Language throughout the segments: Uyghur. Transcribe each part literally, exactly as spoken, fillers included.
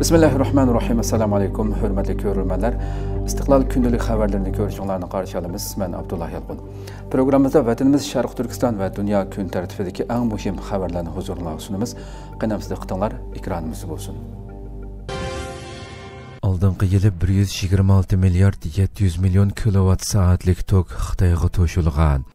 بىسمىللاھىررەھمانىررەھىم. ئەسسالامۇ ئەلەيكۇم، ھۆرمەتلىك كۆرۈرمەنلەر. ئىستىقلال كۈندىلىك خەۋەرلىرىنى كۆرۈشۈڭلارنى قارشى ئالىمىز. مەن ئابدۇللا يالقۇن. پروگراممىمىزدا ۋەتىنىمىز شەرقىي تۈركىستان ۋە دۇنيا كۈن تەرتىپىدىكى ئەڭ مۇھىم خەۋەرلەرنى ھۇزۇرۇڭلارغا سۇنىمىز. قېنى ئەمىسە دىققىتىڭلار ئېكرانىمىزدا بولسۇن. ئالدىنقى يىلى بىر يۈز يىگىرمە ئالتە مىليارد يەتتە يۈز مىليون كىلوۋات سائەتلىك توك خىتايغا توشۇلغان.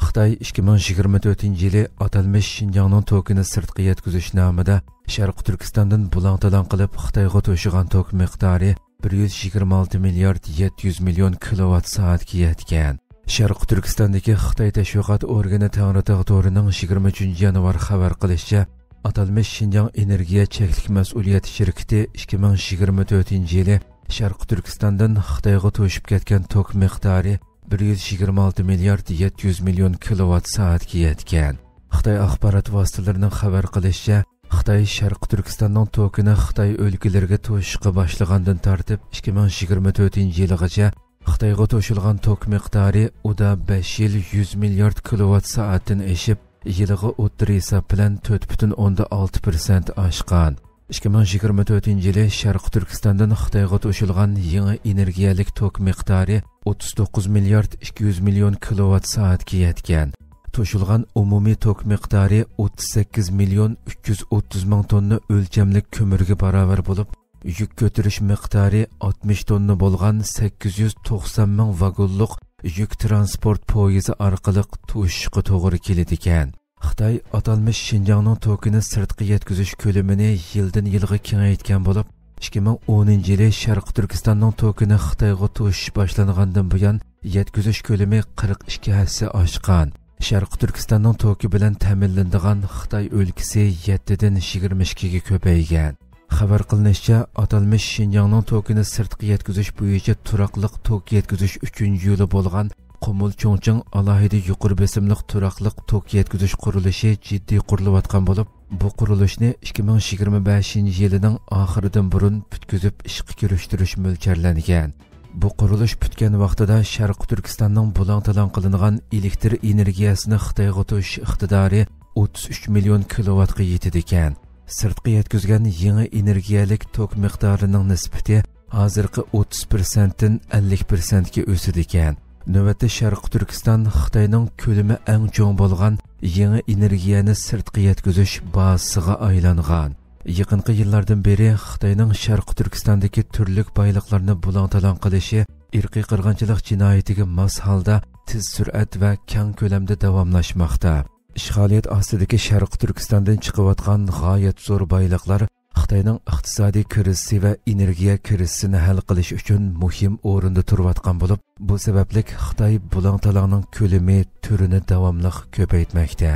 خىتاي ئىككى مىڭ يىگىرمە تۆتىنچى يىلى ئاتالمىش شىنجاڭنىڭ توكىنى سىرتقا يەتكۈزۈش نامىدا شەرقىي تۈركىستاندىن بۇلاڭ-تالاڭ قىلىپ خىتايغا توشۇغان توك مىقدارى بىر يۈز يىگىرمە ئالتە مىليارد يەتتە يۈز مىليون كىلوۋات سائەتكە يەتكەن. شەرقىي تۈركىستاندىكى خىتاي تەشۋىقات ئورگىنى تەڭرىتاغ تورىنىڭ يىگىرمە ئۈچىنچى يانۋار خەۋەر قىلىشىچە، ئاتالمىش شىنجاڭ ئېنېرگىيە چەكلىك مەسئۇلىيەت شىركىتى ئىككى مىڭ يىگىرمە تۆتىنچى يىلى شەرقىي تۈركىستاندىن خىتايغا توشۇپ كەتكەن توك مىقدارى بىر يۈز يىگىرمە ئالتە مىليارد يەتتە يۈز مىليون كىلوۋات سائەتكە يەتكەن. خىتاي ئاخبارات ۋاسىتىلىرىنىڭ خەۋەر قىلىشىچە، خىتاي شەرقىي تۈركىستاننىڭ توكىنى خىتاي ئۆلكىلىرىگە توشۇشقا باشلىغاندىن تارتىپ ئىككى مىڭ يىگىرمە تۆتىنچى يىلىغىچە خىتايغا توشۇلغان توك مىقدارى ئۇدا بەش يىل يۈز مىليارد كىلوۋات سائەتتىن ئېشىپ، يىلىغا ئوتتۇرا ھېساب بىلەن تۆت پۈتۈن ئوندىن ئالتە پىرسەنت ئاشقان. ئىككى مىڭ يىگىرمە تۆتىنچى يىلى شەرقىي تۈركىستاندىن خىتايغا توشۇلغان يېڭى ئېنېرگىيەلىك توك مىقدارى ئوتتۇز توققۇز مىليارد ئىككى يۈز مىليون كىلوۋات سائەتكە يەتكەن. توشۇلغان ئومۇمىي توك مىقدارى ئوتتۇز سەككىز مىليون ئۈچ يۈز ئوتتۇز مىڭ توننا ئۆلچەملىك كۆمۈرگە باراۋەر بولۇپ، يۈك كۆتۈرۈش مىقدارى ئاتمىش توننا بولغان سەككىز يۈز توقسان مىڭ ۋاگونلۇق يۈك تىرانسپورت پويىزى ئارقىلىق توشۇشقا توغرا كېلىدىكەن. خىتاي ئاتالمىش شىنجاڭنىڭ توكىنى سىرتقا يەتكۈزۈش كۆلىمىنى يىلدىن يىلغا كېڭەيتكەن بولۇپ، ئىككى مىڭ ئونىنچى يىلى شەرقىي تۈركىستاننىڭ توكىنى خىتايغا توشۇش باشلانغاندىن بۇيان يەتكۈزۈش كۆلىمى قىرىق ئىككى ھەسسە ئاشقان. شەرقىي تۈركىستاننىڭ توكى بىلەن تەمىنلىنىدىغان خىتاي ئۆلكىسى يەتتىدىن يىگىرمە ئىككىگە كۆپەيگەن. خەۋەر قىلىنىشىچە، ئاتالمىش شىنجاڭنىڭ توكىنى سىرتقا يەتكۈزۈش بويىچە تۇراقلىق توك يەتكۈزۈش ئۈچىنچى يولى بولغان قۇمۇل چۇڭچىڭ ئالاھىدە يۇقىرى بېسىملىق تۇراقلىق توك يەتكۈزۈش قۇرۇلۇشى جىددىي قۇرۇلۇۋاتقان بولۇپ، بۇ قۇرۇلۇشنى ئىككى مىڭ يىگىرمە بەشىنچى يىلىنىڭ ئاخىرىدىن بۇرۇن پۈتكۈزۈپ ئىشقا كىرىشتۈرۈش مۆلچەرلەنگەن. بۇ قۇرۇلۇش پۈتكەن ۋاقتىدا شەرقىي تۈركىستاننىڭ بۇلاڭ-تالاڭ قىلىنغان ئېلېكتر ئېنېرگىيەسىنى خىتايغا توشۇش ئىقتىدارى ئوتتۇز ئۈچ مىليون كىلوۋاتقا يېتىدىكەن. سىرتقا يەتكۈزگەن يېڭى ئېنېرگىيەلىك توك مىقدارىنىڭ نىسبىتى ھازىرقى ئوتتۇز پىرسەنتتىن ئەللىك پىرسەنتكە ئۆسىدىكەن. نۆۋەتتە شەرقىي تۈركىستان خىتاينىڭ كۆلىمى ئەڭ چوڭ بولغان يېڭى ئېنېرگىيەنى سىرتقا يەتكۈزۈش بازىسىغا ئايلانغان. يېقىنقى يىللاردىن بېرى خىتاينىڭ شەرقىي تۈركىستاندىكى تۈرلۈك بايلىقلارنى بۇلاڭ-تالاڭ قىلىشى ئىرقىي قىرغىنچىلىق جىنايىتىگە ماس ھالدا تېز سۈرئەت ۋە كەڭ كۆلەمدە داۋاملاشماقتا. ئىشغالىيەت ئاستىدىكى شەرقىي تۈركىستاندىن چىقىۋاتقان غايەت زور بايلىقلار خىتاينىڭ ئىقتىسادىي كىرىزىسى ۋە ئېنېرگىيە كىرىزىسىنى ھەل قىلىش ئۈچۈن مۇھىم ئورۇندا تۇرۇۋاتقان بولۇپ، بۇ سەۋەبلىك خىتاي بۇلاڭ-تالاڭنىڭ كۆلىمى، تۈرىنى داۋاملىق كۆپەيتمەكتە.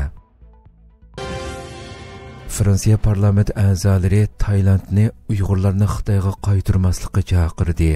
فرانسىيە پارلامېنت ئەزالىرى تايلاندنى ئۇيغۇرلارنى خىتايغا قايتۇرماسلىققا چاقىردى.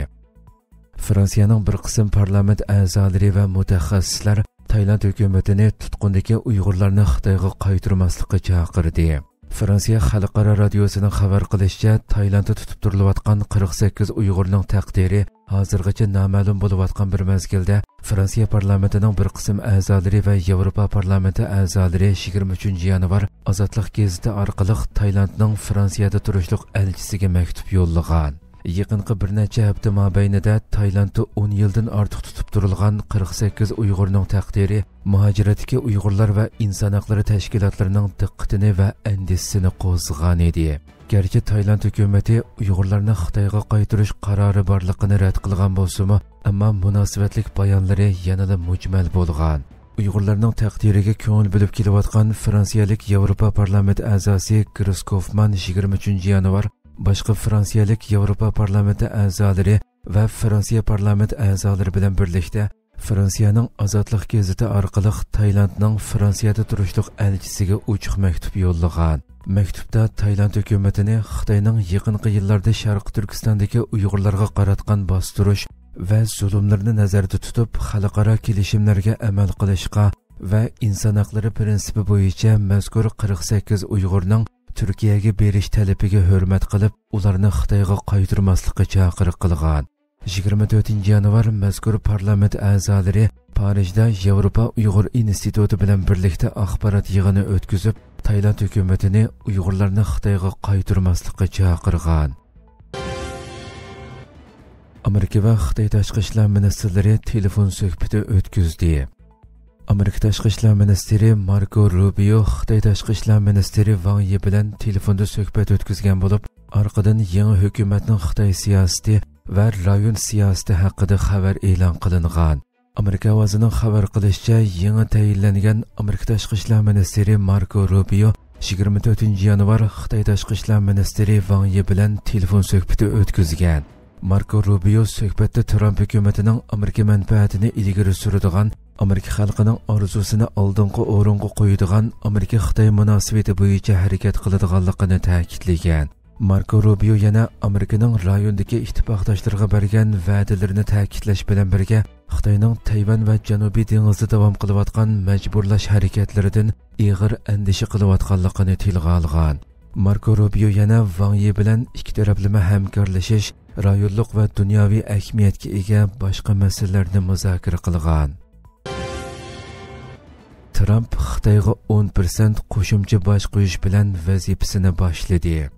فرانسىيەنىڭ بىر قىسىم پارلامېنت ئەزالىرى ۋە مۇتەخەسسىسلەر تايلاند ھۆكۈمىتىنى تۇتقۇندىكى ئۇيغۇرلارنى خىتايغا قايتۇرماسلىققا چاقىردى. فرانسىيە خەلقئارا رادىيوسىنىڭ خەۋەر قىلىشىچە، تايلاندتا تۇتۇپ تۇرۇلۇۋاتقان قىرىق سەككىز ئۇيغۇرنىڭ تەقدىرى ھازىرغىچە نامەلۇم بولۇۋاتقان بىر مەزگىلدە، فرانسىيە پارلامېنتىنىڭ بىر قىسىم ئەزالىرى ۋە ياۋروپا پارلامېنتى ئەزالىرى يىگىرمە ئۈچىنچى يانۋار ئازادلىق گېزىتى ئارقىلىق تايلاندنىڭ فرانسىيەدە تۇرۇشلۇق ئەلچىسىگە مەكتۇپ يوللىغان. يېقىنقى بىر نەچچە ھەپتە مابەينىدە تايلاندتا ئون يىلدىن ئارتۇق تۇتۇپ تۇرۇلغان قىرىق سەككىز ئۇيغۇرنىڭ تەقدىرى مۇھاجىرەتتىكى ئۇيغۇرلار ۋە ئىنسان ھەقلىرى تەشكىلاتلىرىنىڭ دىققىتىنى ۋە ئەندىشىسىنى قوزغىغانىدى. گەرچە تايلاند ھۆكۈمىتى ئۇيغۇرلارنى خىتايغا قايتۇرۇش قارارى بارلىقىنى رەت قىلغان بولسىمۇ، ئەمما مۇناسىۋەتلىك بايانلىرى يەنىلا مۈجمەل بولغان. ئۇيغۇرلارنىڭ تەقدىرىگە كۆڭۈل بۆلۈپ كېلىۋاتقان فرانسىيەلىك ياۋروپا پارلامېنتى ئەزاسى گرىس كوفمان يىگىرمە ئۈچىنچى يانۋار باشقا فرانسىيەلىك ياۋروپا پارلامېنتى ئەزالىرى ۋە فرانسىيە پارلامېنت ئەزالىرى بىلەن بىرلىكتە فرانسىيەنىڭ ئازادلىق گېزىتى ئارقىلىق تايلاندنىڭ فرانسىيەدە تۇرۇشلۇق ئەلچىسىگە ئوچۇق مەكتۇپ يوللىغان. مەكتۇپتا تايلاند ھۆكۈمىتىنى خىتاينىڭ يېقىنقى يىللاردا شەرقىي تۈركىستاندىكى ئۇيغۇرلارغا قاراتقان باستۇرۇش ۋە زۇلۇملىرىنى نەزەردە تۇتۇپ، خەلقئارا كېلىشىملەرگە ئەمەل قىلىشقا ۋە ئىنسان ھەقلىرى پىرىنسىپى بويىچە مەزكۇر قىرىق سەككىز ئۇيغۇرنىڭ تۈركىيەگە بېرىش تەلىپىگە ھۆرمەت قىلىپ، ئۇلارنى خىتايغا قايتۇرماسلىققا چاقىرىق قىلغان. يىگىرمە تۆتىنچى يانۋار مەزكۇر پارلامېنت ئەزالىرى پارىژدا ياۋروپا ئۇيغۇر ئىنستىتۇتى بىلەن بىرلىكتە ئاخبارات يىغىنى ئۆتكۈزۈپ، تايلاند ھۆكۈمىتىنى ئۇيغۇرلارنى خىتايغا قايتۇرماسلىققا چاقىرغان. ئامېرىكا ۋە خىتاي تاشقى ئىشلار مىنىستىرلىرى تېلېفون سۆھبىتى ئۆتكۈزدى. ئامېرىكا تاشقى ئىشلار مىنىستىرى ماركو روبىيو خىتاي تاشقى ئىشلار مىنىستىرى ۋاڭ يى بىلەن تېلېفوندا سۆھبەت ئۆتكۈزگەن بولۇپ، ئارقىدىن يېڭى ھۆكۈمەتنىڭ خىتاي سىياسىتى ۋە رايون سىياسىتى ھەققىدە خەۋەر ئېلان قىلىنغان. ئامېرىكا ئاۋازىنىڭ خەۋەر قىلىشىچە، يېڭى تەيىنلەنگەن ئامېرىكا تاشقى ئىشلار مىنىستىرى ماركو روبىيو يىگىرمە تۆتىنچى يانۋار خىتاي تاشقى ئىشلار مىنىستىرى ۋاڭ يى بىلەن تېلېفون سۆھبىتى ئۆتكۈزگەن. ماركو روبىيو سۆھبەتتە ترامپ ھۆكۈمىتىنىڭ ئامېرىكا مەنپەئەتىنى ئىلگىرى سۈرىدىغان، ئامېرىكا خەلقىنىڭ ئارزۇسىنى ئالدىنقى ئورۇنغا قويىدىغان ئامېرىكا-خىتاي مۇناسىۋىتى بويىچە ھەرىكەت قىلىدىغانلىقىنى تەكىتلىگەن. ماركو روبىيو يەنە ئامېرىكىنىڭ رايوندىكى ئىتتىپاقداشلىرىغا بەرگەن ۋەدىلىرىنى تەكىتلەش بىلەن بىرگە، خىتاينىڭ تەيۋەن ۋە جەنۇبىي دېڭىزدا داۋام قىلىۋاتقان مەجبۇرلاش ھەرىكەتلىرىدىن ئېغىر ئەندىشە قىلىۋاتقانلىقىنى تىلغا ئالغان. ماركو روبىيو يەنە ۋاڭ يى بىلەن ئىككى تەرەپلىمە ھەمكارلىشىش، رايونلۇق ۋە دۇنياۋى ئەھمىيەتكە ئىگە باشقا مەسىلىلەرنى مۇزاكىرە قىلغان. ترامپ خىتايغا ئون پىرسەنت قوشۇمچە باج قويۇش بىلەن ۋەزىپىسىنى باشلىدى.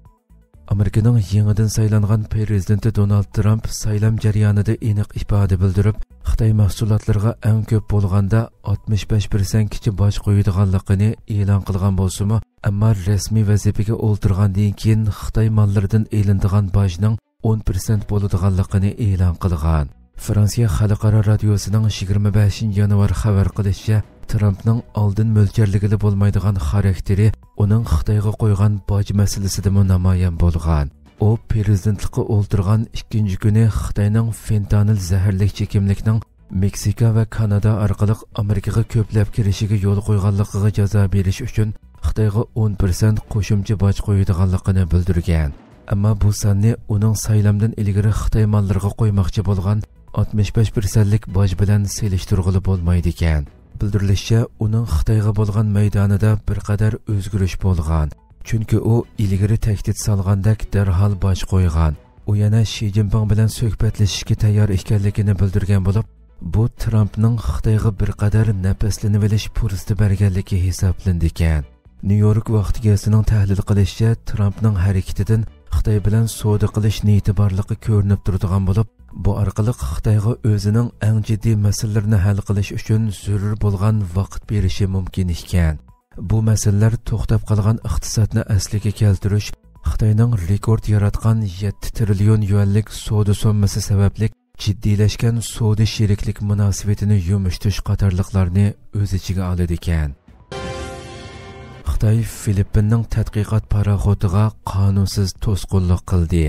ئامېرىكىنىڭ يېڭىدىن سايلانغان پرېزىدېنتى دونالد ترامپ سايلام جەريانىدا ئېنىق ئىپادە بىلدۈرۈپ، خىتاي مەھسۇلاتلىرىغا ئەڭ كۆپ بولغاندا ئاتمىش بەش پىرسەنتكىچە باج قويىدىغانلىقىنى ئېلان قىلغان بولسىمۇ، ئەمما رەسمىي ۋەزىپىگە ئولتۇرغاندىن كېيىن خىتاي ماللىرىدىن ئېلىنىدىغان باجنىڭ ئون پىرسەنت بولىدىغانلىقىنى ئېلان قىلغان. فرانسىيە خەلقئارا رادىيوسىنىڭ يىگىرمە بەشىنچى يانۋار خەۋەر قىلىشىچە، ترامپنىڭ ئالدىن مۆلچەرلىگىلى بولمايدىغان خاراكتېرى ئۇنىڭ خىتايغا قويغان باج مەسىلىسىدىمۇ نامايان بولغان. ئۇ پرېزىدېنتلىققا ئولتۇرغان ئىككىنچى كۈنى خىتاينىڭ فېنتانىل زەھەرلىك چېكىملىكنىڭ مېكسىكا ۋە كانادا ئارقىلىق ئامېرىكىغا كۆپلەپ كىرىشىگە يول قويغانلىقىغا جازا بېرىش ئۈچۈن خىتايغا ئون پىرسەنت قوشۇمچە باج قويىدىغانلىقىنى بىلدۈرگەن. ئەمما بۇ ساننى ئۇنىڭ سايلامدىن ئىلگىرى خىتاي ماللىرىغا قويماقچى بولغان ئاتمىش بەش پىرسەنتلىك باج بىلەن سېلىشتۇرغىلى بولمايدىكەن. بىلدۈرۈلۈشىچە، ئۇنىڭ خىتايغا بولغان مەيدانىدا بىر قەدەر ئۆزگىرىش بولغان. چۈنكى ئۇ ئىلگىرى تەھدىت سالغاندەك دەرھال باج قويغان. ئۇ يەنە شى جىنپىڭ بىلەن سۆھبەتلىشىشكە تەييار ئىكەنلىكىنى بىلدۈرگەن بولۇپ، بۇ ترامپنىڭ خىتايغا بىر قەدەر نەپەسلىنىۋېلىش پۇرسىتى بەرگەنلىكى ھېسابلىنىدىكەن. نيۇ يورك ۋاقتى گېزىتىنىڭ تەھلىل قىلىشىچە، ترامپنىڭ ھەرىكىتىدىن خىتاي بىلەن سودا قىلىش نىيىتى بارلىقى كۆرۈنۈپ تۇرىدىغان بولۇپ، بۇ ئارقىلىق خىتايغا ئۆزىنىڭ ئەڭ جىددىي مەسىلىلىرىنى ھەل قىلىش ئۈچۈن زۆرۈر بولغان ۋاقىت بېرىشى مۇمكىن ئىكەن. بۇ مەسىلىلەر توختاپ قالغان ئىقتىسادنى ئەسلىگە كەلتۈرۈش، خىتاينىڭ رېكورت ياراتقان يەتتە تىرىليون يۈەنلىك سودا سوممىسى سەۋەبلىك جىددىيلەشكەن سودا شېرىكلىك مۇناسىۋىتىنى يۇمشىتىش قاتارلىقلارنى ئۆز ئىچىگە ئالىدىكەن. خىتاي فىلىپپىننىڭ تەتقىقات پاراخوتىغا قانۇنسىز توسقۇنلۇق قىلدى.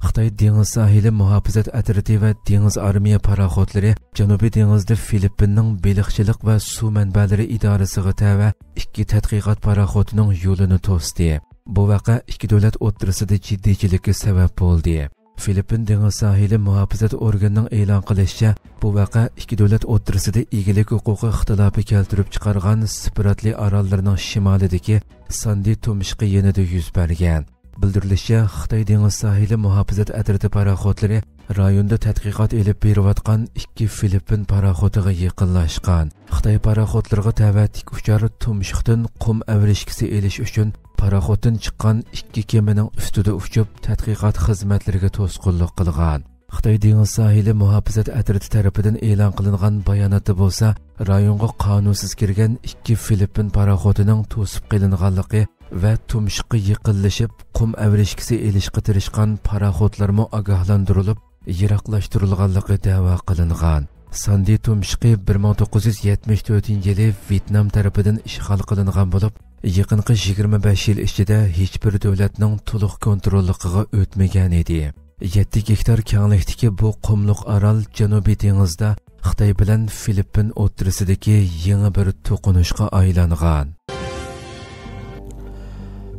خىتاي دېڭىز ساھىلى مۇھاپىزەت ئەترىتى ۋە دېڭىز ئارمىيە پاراخوتلىرى جەنۇبىي دېڭىزدا فىلىپپىننىڭ بېلىقچىلىق ۋە سۇ مەنبەلىرى ئىدارىسىغا تەۋە ئىككى تەتقىقات پاراخوتىنىڭ يولىنى توستى. بۇ ۋەقە ئىككى دۆلەت ئوتتۇرىسىدا جىددىيچىلىككە سەۋەب بولدى. فىلىپپىن دېڭىز ساھىلى مۇھاپىزەت ئورگىنىنىڭ ئېلان قىلىشىچە، بۇ ۋەقە ئىككى دۆلەت ئوتتۇرىسىدا ئىگىلىك ھوقۇقى ئىختىلاپى كەلتۈرۈپ چىقارغان سپراتلى ئاراللىرىنىڭ شىمالىدىكى ساندى تۇمشۇقى يېنىدا يۈز بەرگەن. بىلدۈرۈلۈشىچە، خىتاي دېڭىز ساھىلى مۇھاپىزەت ئەترىتى پاراخوتلىرى رايوندا تەتقىقات ئېلىپ بېرىۋاتقان ئىككى فىلىپپىن پاراخوتىغا يېقىنلاشقان. خىتاي پاراخوتلىرىغا تەۋە تىك ئۇچار تۇمشۇقتىن قۇم ئەۋرىشكىسى ئېلىش ئۈچۈن پاراخوتتىن چىققان ئىككى كېمىنىڭ ئۈستىدە ئۇچۇپ، تەتقىقات خىزمەتلىرىگە توسقۇنلۇق قىلغان. خىتاي دېڭىز ساھىلى مۇھاپىزەت ئەترىتى تەرىپىدىن ئېلان قىلىنغان باياناتتا بولسا، رايونغا قانۇنسىز كىرگەن ئىككى فىلىپپىن پاراخوتىنىڭ توسۇپ قېلىنغانلىقى ۋە تۇمشۇققا يېقىنلىشىپ، قۇم ئەۋرىشكىسى ئېلىشقا تىرىشقان پاراخوتلارمۇ ئاگاھلاندۇرۇلۇپ، يىراقلاشتۇرۇلغانلىقى دەۋا قىلىنغان. ساندى تۇمشۇقى بىر مىڭ توققۇز يۈز يەتمىش تۆتىنچى يىلى ۋيېتنام تەرىپىدىن ئىشغال قىلىنغان بولۇپ، يېقىنقى يىگىرمە بەش يىل ئىچىدە ھېچبىر دۆلەتنىڭ تولۇق كونتروللۇقىغا ئۆتمىگەن ئىدى. يەتتە گېكتار كەڭلىكتىكى بۇ قۇملۇق ئارال جەنۇبىي دېڭىزدا خىتاي بىلەن فىلىپپىن ئوتتۇرىسىدىكى يېڭى بىر توقۇنۇشقا ئايلانغان.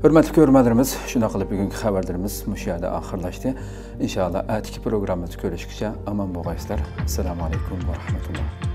ھۆرمەتلىك كۆرۈرمەنلىرىمىز، شۇنداق قىلىپ بۈگۈنكى خەۋەرلىرىمىز مۇشۇ يەردە ئاخىرلاشتى. ئىنشائاللا، ئەتىكى پروگراممىمىزدا كۆرۈشكىچە ئامان بولغايسىلەر. ئەسسالامۇ ئەلەيكۇم ۋە رەھمەتۇللا.